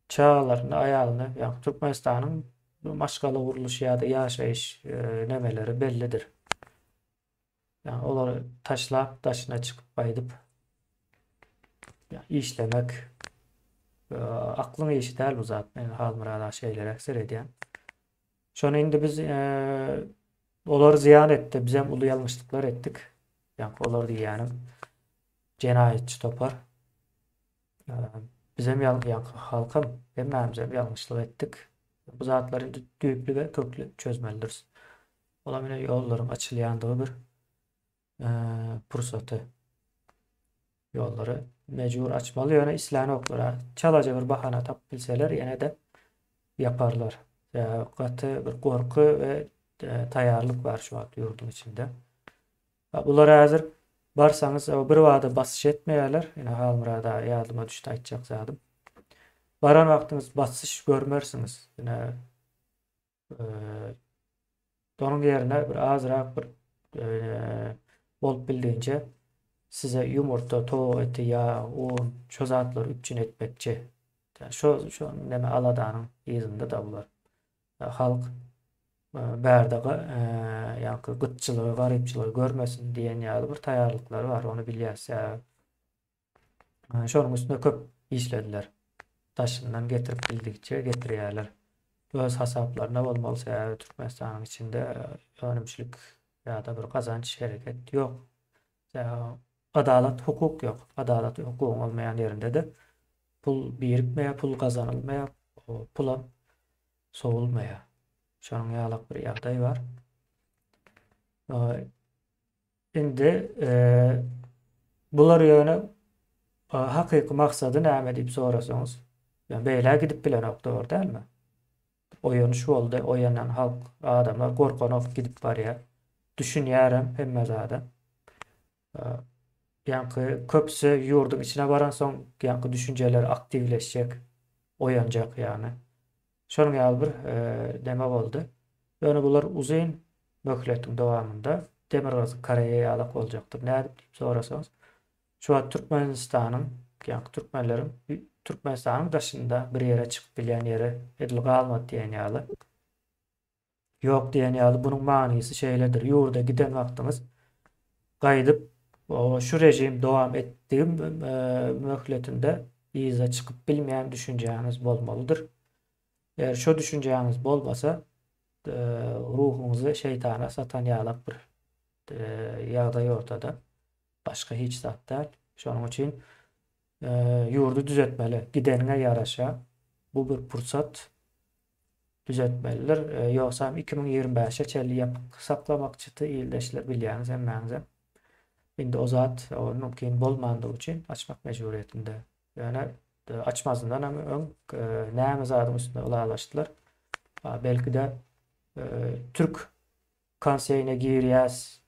Çagalaryny, aýalyny, ýagny Türkmenistanyň maşgala gurluşy ýa-da ýaşaýyş e, nemeleri bellidir. Ýagny olary taşlap daşyna çykyp gaýdyp işlemek e, aklyň işi däl bu zat. Men Halmyrat aga şeýleräk seredýän. Şony indi biz e, olar zyýan etdi. Bizem uly ýalňyşlyklar etdik. Ýagny olar diýýänim jenaýatçy topar. E, bizem ýalňy halkam hemmämizem ýalňyşlyk etdik. Bu zatlary indi düýpli we kökli çözmelidiris. Olam ine ýollaryň açylýandygy bir e, pursaty. Ýollary mejbur açmaly, ýöne islänoklar. Çalaja bir bahana tapyp bilseler, ýene-de ýaparlar. Gaty bir gorky we e, taýýarlyk bar şu wagt ýurduň içinde. Bular häzir barsaňyz bir bada basyş etmeýärler. Ine Halmyrat aga ýadyma düşdi aýtjak zadym. Baran wagtyňyz basyş görmersiňiz. Ine Onuň ýerine bir azrak bir bolup bildigiçe size ýumurta, towuk eti, ýag, un, şo zatlary üpjün etmekçi. Şo şo neme aladanyň yzynda da bular. Halk bärde ýaňky gytçylygy, garypçylygy görmesin diýen ýaly bir taýýarlyklary bar, ony bilýäs. Şonuň üstünde köp işlediler. Daşyndan getirip bildikçe getirýärler. Öz hasaplaryna bolmaly sebäbi Türkmenistanyň içinde önümçilik ýa-da bir gazanç hereket ýok. Adalat, hukuk ýok. Adalat we hukugyň bolmaýan ýerinde-de pul birikmeýär, pul gazanylmaýar, pulam sowulmaýar. Şonuň ýalak bir ýagdaý bar. Indi bular ýöne hakyky maksady näme diýip sorasaňyz, ýa beýlä gidip bilenok dogry dälmi? Oýanyş boldy, oýanan halk, adamlar gorkanok gidip barýar. Düşünýärem hemme zada. Ýaňky köpüsi ýurduň içine baransoň ýaňky düşünjeler aktiwleşjek, oýanjak ýagny. Şonuň ýaly bir neme boldy. Ýöne bular uzyn möhletiň dowamynda Demirgazyk Koreýa ýalak boljakdyr. Nädip diýip sorasaňyz, şu wagt Türkmenistanyň, ýagny türkmenleriň Türkmenistanyň daşynda bir ýere çykyp bilýän ýeri edil galmady diýen ýaly. Ýok diýen ýaly bunuň manysy şeýledir, ýurda giden wagtyňyz gaýdyp şu režim dowam etdigi möhletinde yza çykyp bilmeýän düşünjäňiz bolmalydyr. Eger şo düşünjäňiz bolmasa, ruhuňyzy şeýtana satan ýalak bir ýagdaý ortada. Başga hiç zat däl. Şonuň üçin ýurdy düzetmeli. Gideniňe ýaraşa bu bir pursat. Düzetmelidir. Ýogsam 2025-e çenli ýapyk saklamakçydy ildeşler bilýäňiz hemmäňizem. Indi o zat mümkin bolmandygy üçin açmak mejburyýetinde. Ýöne açmazyndan hem öň näme zadyň üstünde ylalaşdylar. Belki-de türk konseýine girýäs,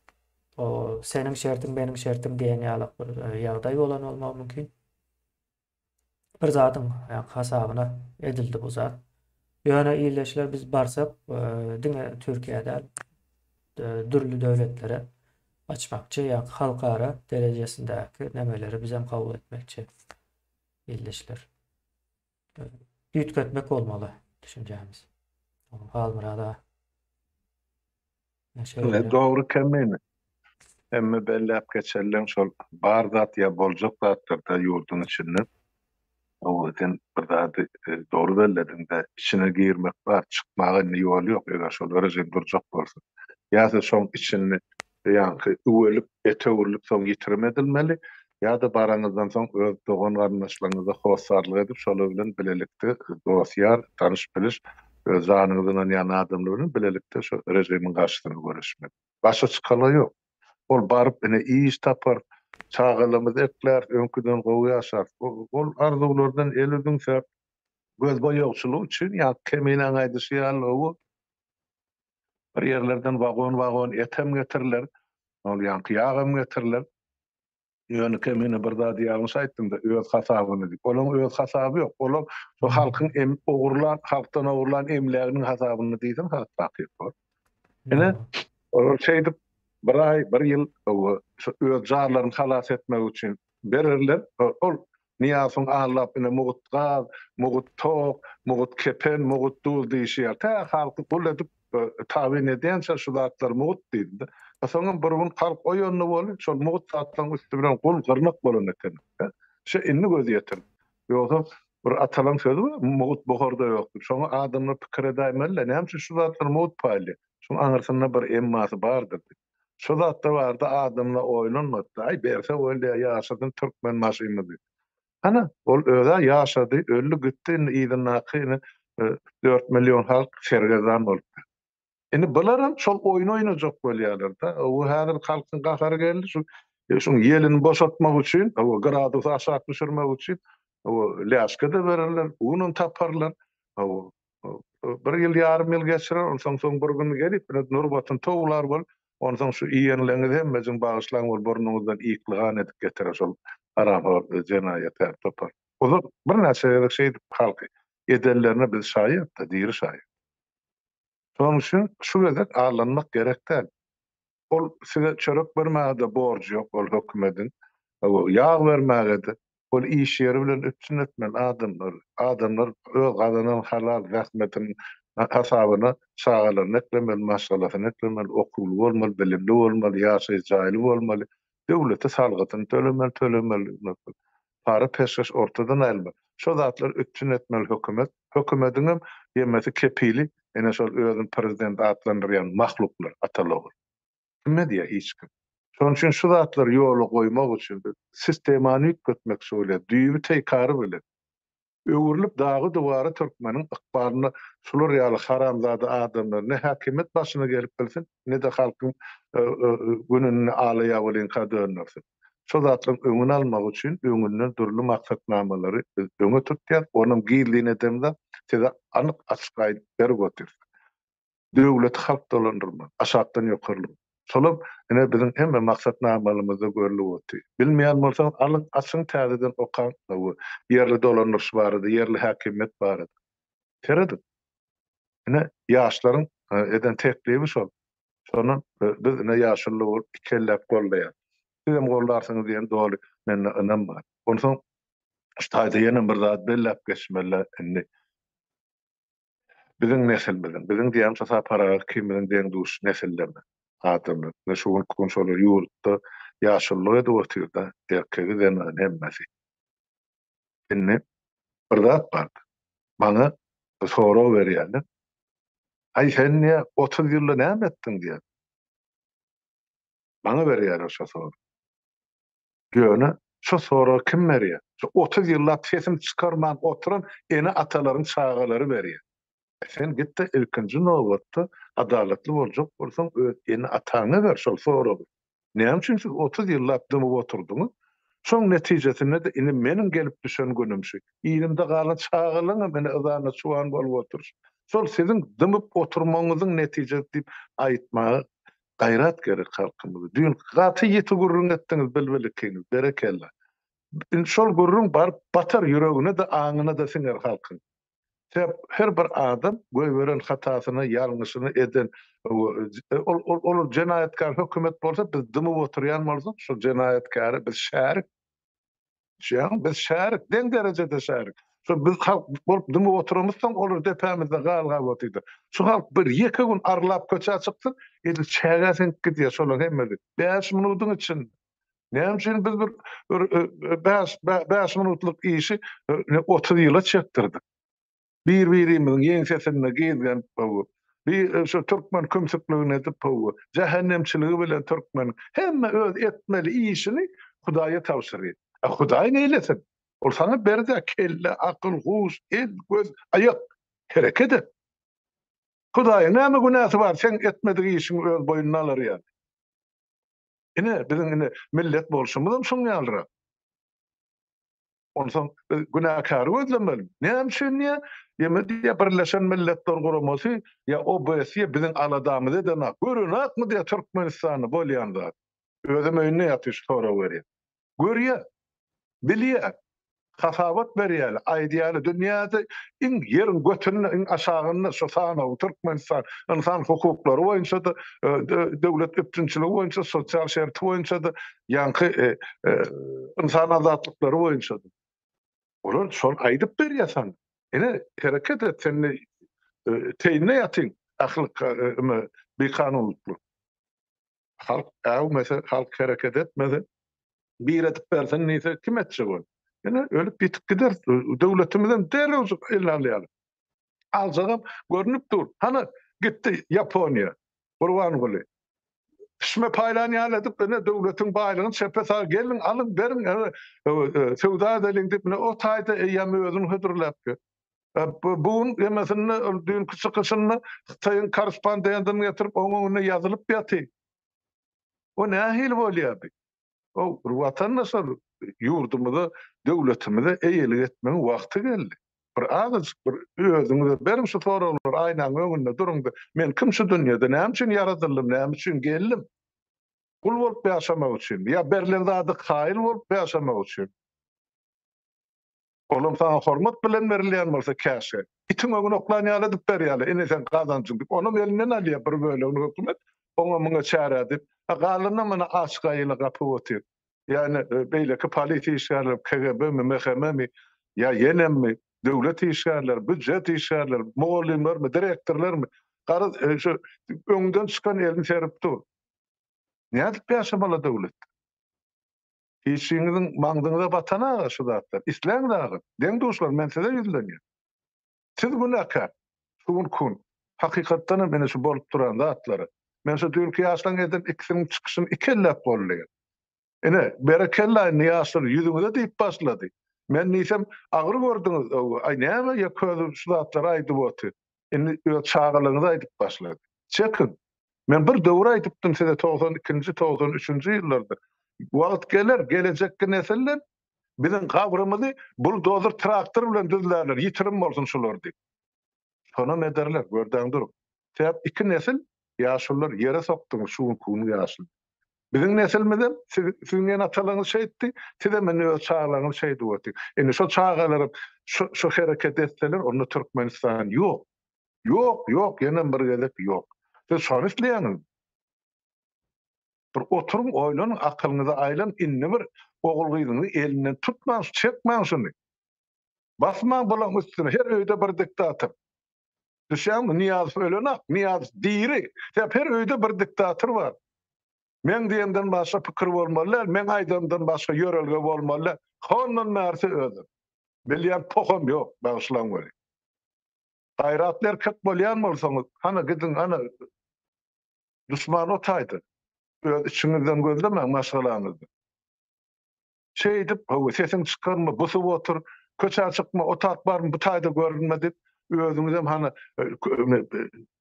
o seniň şertiň meniň şertim diýen ýaly bir ýagdaý bolan bolmagy mümkin. Bir zadyň hasabyna edildi bu zat. Ýöne ildeşler biz barsak diňe Türkiýä däl, dürli döwletlere açmakçy, ýa halkara derejesindäki nemeleri bizem kabul etmekçi ildeşler. Üýtgetmek bolmaly düşünjämiz. Halmyrat aga. Dogry Kemine. Hemme belläp geçenleň şol bar zat ýa boljak zatlarda ýurduň içinde. Hawa sen bir zady e, dogry bellediň-de içine girmek bar, çykmaga indi ýol ýok eger şol rejim durjak bolsa. Ýa-da şoň içinde ýaňky üwelip, ete öwrülip soň ýitirim edilmeli, ýa-da baraňyzdan soň öz dogan-garyndaşlaryňyza hossarlyk edip şolar bilen bilelikde dost-ýar, tanyş-biliş, öz janyňyzy ynanýan adamlar bilen bilelikde şu režimiň garşysyna göreşmek. Başga çykalga ýok. Ol baryp ine iş tapar, çagalarymyzy ekläris, öňküden gowy ýaşarys. Ol arzuwlardan el üzüňse, gözboýagçylyk üçin ýa Keminäň aýdyşy ýaly owo bir ýerlerden wagon-wagon etem getiriler, ol ýaňky ýagam getiriler. Ýöne Kemine bir zady ýalňyş aýtdyňda, öz hasabyny diýip. Olaň öz hasaby ýok. Olar şu halkyň em ogurlan, halkdan ogurlan emläginiň hasabyny diýseň has takyk bor. Ine, Olar şeýdip bir aý, bir ýyl şu öz janlaryny halas etmek üçin bererler. Ol Nyýazowyň allap ine mugut gaz, mugut tok, mugut kepen, mugut duz diýşi ýaly. Tä halky gul edip tabyn edýänçä şu zatlar mugut diýdi-de. Soňam bir gün halk oýandy weli, şol mugut zatlaryň üsti bilen gul gyrnak bolan eken. Şe indi göz ýetirdi. Ýogsa bir atalaň sözi bar, mugut buharda ýok diýip. Şoňa adamlar pikir edäýmeli-le, näme üçin şu zatlar mugut paýlaýar? Şuň aňyrsynda bir emmasy bardyr diýip. Şu zatda barda adamlar oýlanmady-da, aý berse bolýar, ýaşasyn Türkmenbaşymyz diýip. Hana, ol öz-ä ýaşady, öldi gitdi, indi yzyndaky ine 4 million halk sergezdan bolupdy. Indi bularam şol oýny oýnajak bolýarlar-da. O häzir halkyň gahary geldi, şu şuň ýelini boşatmak üçin, o gradusy aşak düşürmek üçin, o lýaşka-da bererler, unam taparlar. O bir ýyl, ýarym ýyl geçirer, onsoň soň bir gün gelip, ine nurbatyny towlar bolup, onsoň şu iýenleriňizi hemmejiň bagyşlaň bolup burnuňyzdan ýyklygan edip getirer şol haramhor jenaýatkär topar. Ozal birnäçe gezek şeýdip halky edenlerine biz şaýat-da, diri şaýat. Şonuň üçin şu gezek aldanmak gerek däl. Ol size çörek bermäge-de borjy ýok ol hökümediň. Ýag bermäge-de. Ol iş ýeri bilen üpjün etmeli adamlary. Adamlar öz gazanan halal zähmetiniň hasabyna çagalaryny eklemeli, maşgalasyny eklemeli, okuwly bolmaly, bilimli bolmaly, ýaşaýyş jaýly bolmaly, döwlete salgytyny tölemeli, tölemeli. Para-peşgeş ortadan aýyrmaly. Şo zatlary üpjün etmeli hökümet. Hökümediňem ýemesi kepili ene şol özüni prezident atlandyrýan mahluklar, ataly-ogul. Kim edýär? Hiç kim. Şonuň üçin şu zatlary ýola goýmak üçin biz sistemany üýtgetmekçi bolýar, düýbi teýkary bilen. Öwrülip dagy-duwara türkmeniň ykbalyna şular ýaly haramzada adamlar ne häkimiýet başyna gelip bilsin, ne-de halkyň gününi ala-ýawalyňka döndersin. Şo zatlaryň öňüni almak üçin öňünden dürli maksatnamalary biz öňe tutýas, onam gizlin edemzok, size anyk açyk aýdyp berip otyrys. Döwleti halk dolandyrmaly, aşakdan ýokarlyk. Şolam ine biziň hemme maksatnamalymyzda görlüp otyr. Bilmeýän bolsaňyz alyň, açyň täzeden okaň bu ýerli dolandyryş barada, ýerli häkimiýet barada. Serediň. Ine ýaşlaryň eden teklibi şol. Şondan biz ine ýaşuly bolup ikelläp goldaýas. Sizem goldarsyňyz diýen doly mende ynam bar. Onsoň şu taýda ýene bir zat belläp geçmeli indi. Biziň nesilimiziň, biziň diýýän şu Sapar aga ikimiziň deň-duş nesillerimiz, adamlar. Ine şu günki gün şolar ýurtda ýaşululyk edip otyr-da, erkegi, zenany hemmesi. Indi bir zat bar. Maňa sorag berýärler. Aý sen diýýär, 30 ýylda näme etdiň diýýär. Maňa berýärler şo soragy. Ýöne şo soragy kim berýär? Şu 30 ýyllap sesini çykarman oturan ene-atalaryň çagalary berýär. E sen git-de ilkinji nobatda adalatly boljak bolsaň öz ene-ataňa ber şol soragy. Näme üçin siz 30 ýyllap dymyp oturdyňyz? Şoň netijesinde-de indi meniň gelip düşen günüm şu. Yzymda galan çagalaňam ine yzanda çuwan bolup oturyş. Şol siziň dymyp oturmagyňyzyň netijesi diýip aýtmaga Gaýrat gerek halkymyza. Düýn gaty ýiti gürrüň etdiňiz Bilbil ikiňiz. Berekella. Indi şol gürrüň baryp batar ýüregine-de aňyna-da siňer halkyň. Sebäp her bir adam goýberen hatasyny, ýalňyşyny eden ol olar jenaýatkär hökümet bolsa biz dymyp oturýan bolsak şol jenaýatkäre biz şärik. Düşýäňmi? Biz şärik, deň derejede şärik. Şo biz halk bolup dymyp oturamyzsoň, olar depämizde galgap otyrdy. Şu halk bir ýeke gün arlap köçä çyksyn, edil çägä siňip gidýär şolaryň hemmesi. Bäş minudyň içinde. Näme üçin biz bir bir bäş bäş minutlyk işi 30 ýyla çekdirdik? Bir-birimiziň ýeňsesinde gizlenip hawa. Bir şu türkmen kümsükligini edip hawa. Jähennemçiligi bilen türkmen hemme öz etmeli işini Hudaýa tabşyrýar. A Hudaý neýlesin? Ol saňa berdi kelle, akyl, huş, el, göz, aýak. Hereket et. Hudaýyň näme günäsi bar seň etmedik işiňi öz boýnuna alar ýaly. Ine biziň ine millet bolşumyzam şuň ýalyrak. Onsoň biz günäkäri gözlemeli. Näme üçin diýýär? Ýeme diýýär, Birleşen Milletler Guramasy ýa OBSE biziň aladamyzy edenak. Görenakmy diýýär Türkmenistanda bolýan zat. Özem öýünde ýatyr şu sorag berýär. Görýär. Bilýär. Hasabat berýärler, aýdýarlar, dünýäde iň ýeriň götünde, iň aşagynda şu sanaw Türkmenistan ynsan hukuklary boýunça-da, döwlet üpjünçiligi boýunça, sosial şerti boýunça-da, ýaňky ynsan azatlyklary boýunça-da. Olar şony aýdyp berýär saňa. Ine, hereket et, sen teýinde ýatyň ähli bikanunlyklar. Halk äwmese, halk hereket etmese, bir edip bersin diýse, kim etjek ony? Ine, ölüp ýitip gideris. Döwletimizem derrew eline alýarlar. Aljagam görnüp dur. Hany, gitdi Ýaponiýa, Gurbanguly. Pişme paýlan ýaly edip, ine, döwletiň baýlygyny çepe saga geliň, alyň, beriň, söwda edeliň diýip, ine, o taýda eýýäm özüni hödürläp. Bu gün hemmesinde ol düýnki çykyşynda Hytaýyň korrespondentini getirip oň öňünde ýazylyp ýaty. O nähili bolýar bi? O bir watandaşlar ýurdumyza, döwletimize eýelik etmegiň wagty geldi. Bir azajyk bir özüňize beriň şu soraglary aýnaň öňünde duruňda men kim şu dünýede näme üçin ýaradyldym näme üçin geldim? Gul bolup ýaşamak üçinmi ýa berlen zada kaýyl bolup ýaşamak üçin? Olam saňa hormat bilen berilýän bolsa käşgä. Itiň öňüne oklan ýaly edip berýärler, ine seň gazanjyň diýip. Onam elinden alýar bir bölegini hökümet, oňa muňa çäre diýip. A galanynam ine aç gaýyla gapyp otyr. Ýa ine beýleki polisiýa işgärleri, KGB-mi, MHM-mi, ýa ýenemmi, döwlet işgärleri, býujet işgärleri, mugallymlarmy, direktorlarmy, garaz şu öňden çykan elini serip dur. Nädip ýaşamaly döwletde? Hiçiňiziň maňzyňyza batan aga şu zatlar. Isläň dagy, deň-duşlar men size ýüzlenýän. Siz günäkär. Şu günki gün. Hakykatdan hem ine şu bolup duran zatlara. Men şu düýnki ýaşlaň eden ikisiniň çykyşyny iki elläp goldaýan. Ine, berekella indi ýaşlar ýüzüňize diýip başlady. Men diýsem, agyr gördüňiz, aý näme ýa közi şu zatlary aýdyp otyr. Indi öz çagalygyňyzy aýdyp başlady. Çekiň. Men bir döwür aýdypdym size 92-nji, 93-nji ýyllarda. Wagt geler, gelejekki nesiller biziň gabrymyzy buldozer traktor bilen düzlärler, ýitirim bolsun şular diýip. Şonam ederler, gördäň duruň. Sebäp iki nesil ýaşulular ýere sokduňyz şu günki günüň ýaşuly. Biziň nesilmizem siz, siziň ene-atalaryňyz şeýtdi, sizem indi öz çagalaryňyzy şeýdip otyr. Indi şo çagalaram şu şu hereket etseler, onda Türkmenistan ýok. Ýok, ýok, ýenem bir gezek ýok. Siz şony isleýäňizmi? Bir oturyň, oýlanyň, akylyňyza aýlanyň, indi bir ogul-gyzyňyzy elinden tutmaň, çekmäň şuny. Basmaň bulaň üstüne, her öýde bir diktator. Düşýäňmi? Nyýazow ölenak, Nyýazow diri. Sebäp her öýde bir diktator bar. Meň diýemden başga pikir bolmaly däl, meň aýdanymdan başga ýörelge bolmaly däl. Hondan bärisi özüm. Bilýän poham ýok, bagyşlaň weli. Gaýratly erkek bolýan bolsaňyz, hany gidiň, ana, duşman o taýda. Öz içiňizden gözlemäň, maşgalaňyzdan. Şeýdip, hawa, sesiňi çykarma, busup otur, köçä çykma, o tak barmy, bu taýda görünme diýip, özüňizem hany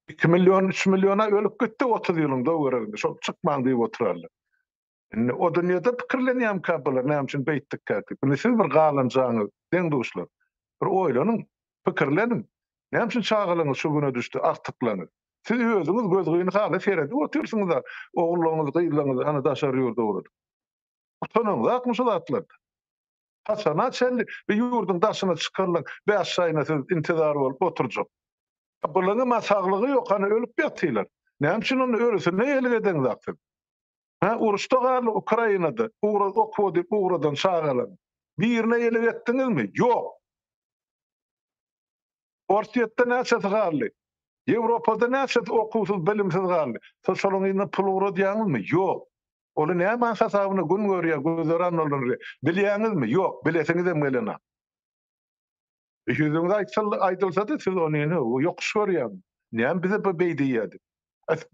2 million, 3 milliona ölüp gitdi 30 ýylyň döwereginde, şol çykmaň diýip oturarlar. Indi o dünýede pikirlenýärmikä bular, näme üçin beýtdikkä diýip. Indi siz bir galanjaňyz, deň-duşlar. Bir oýlanyň, pikirleniň. Näme üçin çagalaryňyz şu güne düşdi, agtyklaryňyz? Siz özüňiz gözgyny hala seredip otyrsyňyz-a, ogullaryňyzy, gyzlaryňyzy hany daşary ýurda ugradyp. Utanaňzakmy şu zatlardan? Haçana çenli bir ýurduň daşyna çykarylan bäş aýyna siz intizar bolup oturjak? Bularyňam-a saglygy ýok, hany ölüp ýatylar. Näme üçin onda ölüsine eýelik edeňzak siz? Hä, uruşda galdy Ukrainada, ugra okuwa diýip ugradan çagalaryň. Birine eýelik etdiňizmi? Ýok. Orsýetde näçesi galdy? Ýewropada näçesi okuwsyz, bilimsiz galdy? Siz şolaryň yzyna pul ugradýaňyzmy? Ýok. Oly nämäň hasabyna gün görýär, güzeran dolandyrýar? Bilýäňizmi? Ýok, bilesiňizem gelenok. Ýüzüňize aýdylsa-da siz ony ine ýokuş görýäňiz. Näme bize bu beý diýýär diýip.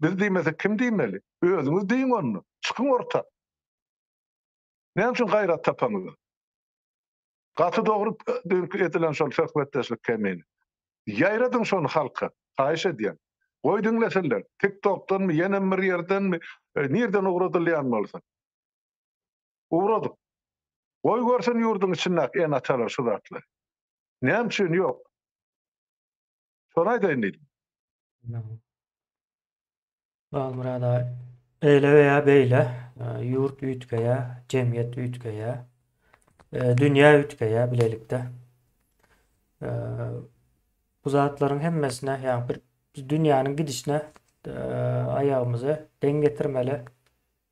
Biz diýmesek kim diýmeli? Özüňiz diýiň onda. Çykyň orta. Näme üçin gaýrat tapaňyzok? Gaty dogry düýnki edilen şol söhbetdeşlik Kemine. Ýaýradyň şony halka. Haýyş edýän. Goý diňlesinler. TikTokdanmy, ýenem bir ýerdenmi, nirden ugradylýan bolsa. Ugradyň. Goý görsün ýurduň içindäki ene-atalar şu zatlary. Näme üçin ýok? Şony aýdaýyn diýdim. Halmyrat aga, eýle weýa beýle, ýurt üýtgeýär, jemgyýet üýtgeýär. Dünýä üýtgeýär bilelikde. Bu zatlaryň hemmesine, ýagny bir dünýäniň gidişine aýagymyzy deň getirmeli.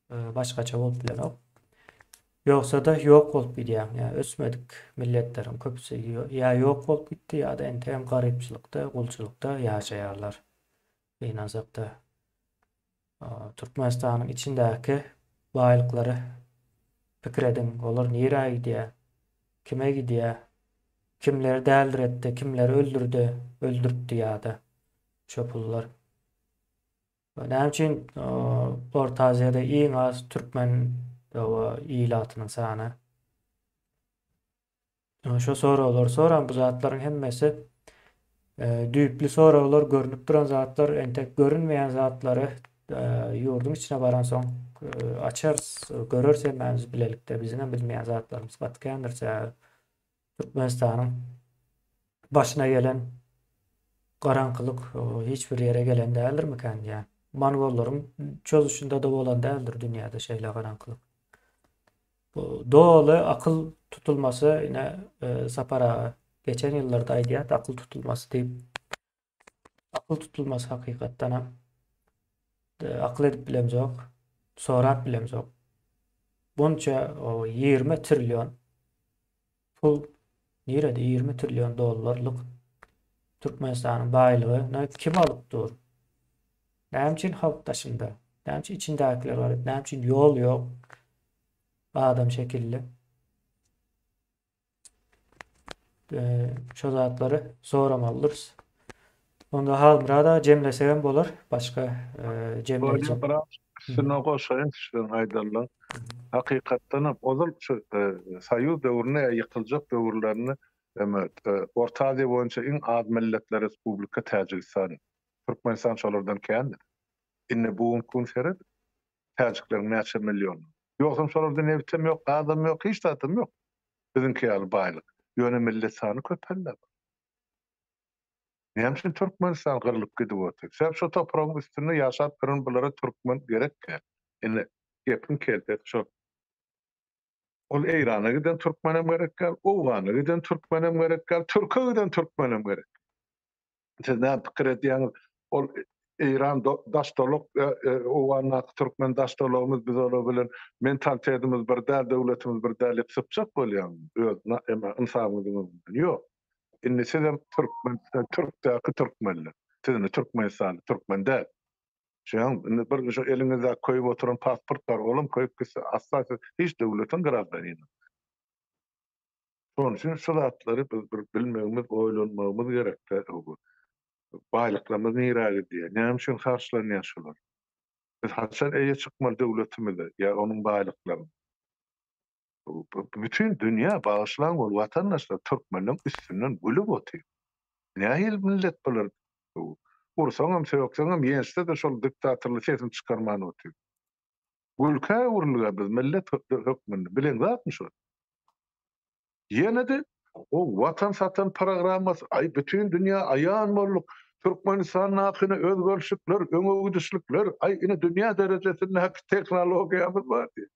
Başgaça bolup bilenok. Ýogsa-da ýok bolup gidýäň. Ýa ösmedik milletleriň köpüsi ýa ýok bolup gitdi ýa-da entegem garypçylykda, gulçulykda ýaşaýarlar. Gynansakda. Türkmenistanyň içindäki baýlyklary pikir ediň, olar nirä gidýär? Kime gidýär? Kimleri däldiretdi, kimleri öldürdi, öldürtdi ýa-da şo pullar? Näme üçin Orta Aziýada iň az türkmen ilatynyň sany? Şo soraglary soran bu zatlaryň hemmesi düýpli soraglar, görnüp duran zatlar, entek görünmeýän zatlary ýurduň içine baransoň açarys, göreris hemmämiz bilelikde. Biziň hem bilmeýän zatlarymyz gaty kändir. Sebäbi Türkmenistanyň başyna gelen garaňkylyk hiç bir ýere gelen däldirmikän diýýän. Mongollaryň çozuşynda-da bolan däldir dünýäde şeýle garaňkylyk. Bu doly akyl tutulmasy ine Sapar aga geçen ýyllarda aýdýardy akyl tutulmasy diýip. Akyl tutulmasy hakykatdanam akyl edip bilemzok, sorap bilemzok. Bunça o 20 trillion pul nirede 20 trillion dollarlyk Türkmenistanyň baýlygy kim alyp dur? Näme üçin halk daşynda? Näme üçin içindäkiler garyp? Näme üçin ýol ýok? Adam şekilli. Şo zatlary soramalydyrys. Onda Halmyrat aga jemlesegem bolar. Başga jemleýjek. Biraz üstüne goşaýyn siziň aýdanlaryň. Hakykatdan hem ozal şu Soýuz döwründe ýa ýykyljak döwürlerinde Orta Aziýa boýunça iň az milletli respublika Täjigistan. Türkmenistan şolardan kändir. Indi bu günki gün seret, täjikleriň näçe milliony. Ýogsam şolarda nebitem ýok, gazam ýok, hiç zadam ýok. Biziňki ýaly baýlyk. Ýöne millet sany köpeldi. Näme üçin Türkmenistan gyrlyp gidip otyr? Sebäp şo topragyň üstünde ýaşap ýören bulara türkmen gerek däl. Indi gepiň keltesi şol. Ol Eýrana giden türkmenem gerek däl, Owgana giden türkmenem gerek däl, türke giden türkmenem gerek. Siz näme pikir edýäňiz? Ol Eýran daş dolak, Owgandaky türkmen daş dolagymyz biz olar bilen mentalitetimiz bir däl, döwletimiz bir däl diýip sypjak bolýaňyzmy? Öz ynsabyňyzyň öňünden. Ýok. Indi sizem türkmen, türkdäki türkmenler. Siz indi türkmenistanly türkmen däl. Şoň indi bir şu eliňizdäki köýüp oturan pasport bar, olam köýüp gitse asla siz hiç döwletiň graždanini. Şonuň üçin şu zatlary biz bir bilmegimiz, oýlanmagymyz gerekde. Baýlyklarymyz nirä gidýär? Näme üçin harçlanýar şular? Biz haçan eýe çykmaly döwletimize ýa onuň baýlyklaryna? Bütin dünýä bagyşlaň bol watandaşlar türkmenleň üstünden gülüp otyr. Nähili millet bular? Ursaňam, sökseňem, ýençse-de şol diktatorlar sesini çykarman otyr. Gülkä öwrüldik-ä biz millet hökmünde. Bileň zatmy şol? Ýene-de o Watan satan programmasy, aý bütin dünýä aýan bolduk. Türkmenistandaky ine özgerişlikler, öňe gidişlikler, aý ine dünýä derejesindäki tehnologiýamyz bar diýip.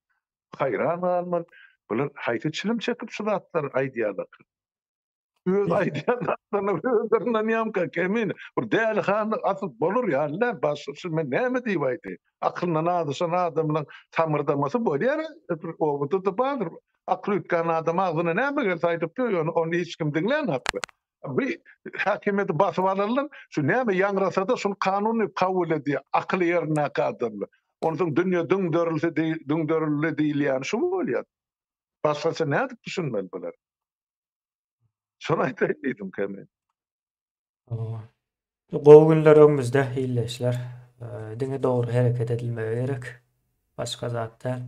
Haýran galmaly. Bular haýsy çilim çekip şu zatlary aýdýarlarka? Öz aýdýan zatlaryna özleri ynanýarmyka kemine? Bir dälihana asyl bolar ýaly däl. Başga şu men näme diýip aýdaýyn? Akylyndan azaşan adamlaň samyrdamasy bolýar. Bir obada-da bardyr. Akyly üýtgän adam agzyna näme gelse aýdyp ýör, ýöne ony hiç kim diňlänok. Bu häkimiýeti basyp alanlar şu näme ýaňrasa-da şuny kanun diýip kabul edýär akyly ýerindäki adamlar. Onsoň dünýe düňderilse düňderildi diýilýäni şu bolýar. Başgaça nädip düşünmeli bular? Şony aýdaýyn diýdim Kemal. Gowy günler öňümizde ildeşler. Diňe dogry hereket edilmegi gerek. Başga zat däl.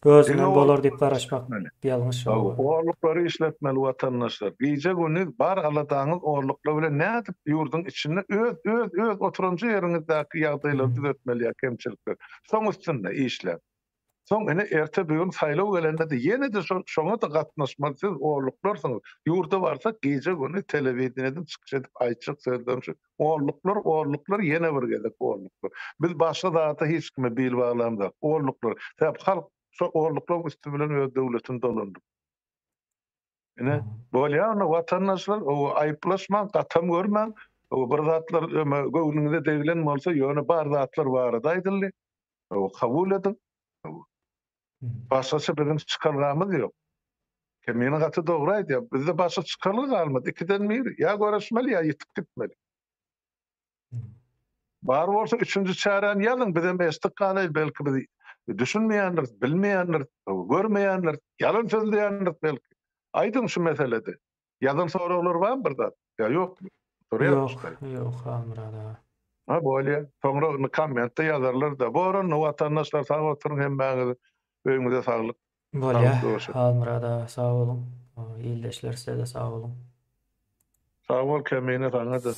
Özünden bolar diýip garaşmak ýalňyş. Orluklary işletmeli watandaşlar. Gije gündiz bar aladaňyz orluklar bilen nädip ýurduň içinde öz öz öz oturanja ýeriňizdäki ýagdaýlary düzetmeli ýa kemçilikleri. Şoň üstünde işläp. Soň ine erte bir gün saýlaw gelende-de ýene-de şo şoňa-da gatnaşmaly siz orluklarsyňyz. Ýurda barsak gije güni telewideniýeden çykyş edip aýtjak sözlerim şu. Orluklar, orluklar ýene bir gezek orluklar. Biz başga zada hiç kime bil baglamzok. Orluklar. Sebäp halk şo orluklaryň üsti bilen öz döwletini dolandyryp. Ine, bolýar onda watandaşlar, owa aýyplaşmaň, gatam görmäň, owa bir zatlar öme göwnüňize degilen bolsa, ýöne bar zatlar barada aýdyldy. Owa kabul ediň. Başgaça biziň çykalgamyz ýok. Kemine gaty dogry aýdýar. Bizde başga çykalga galmady. Ikiden biri, ýa göreşmeli, ýa ýitip gitmeli. Bar bolsa üçünji çäräni ýazyň, bizem eşitdik galaýyl, belki biz düşünmeýändiris, bilmeýändiris, görmeýändiris, ýalan sözleýändiris belki. Aýdyň şu meselede. Ýazan soraglar barmy bir zat? Ýa ýokmy? Ýok, ýok Halmyrat aga. Ha bolýa. Soňra indi kommentde ýazarlar-da. Bor onda watandaşlar sag oturyň hemmäňiz. Öýüňize saglyk. Bolýa Halmyrat aga sag boluň. Ildeşler size-de sag boluň. Sag bol Kemine saňa-da.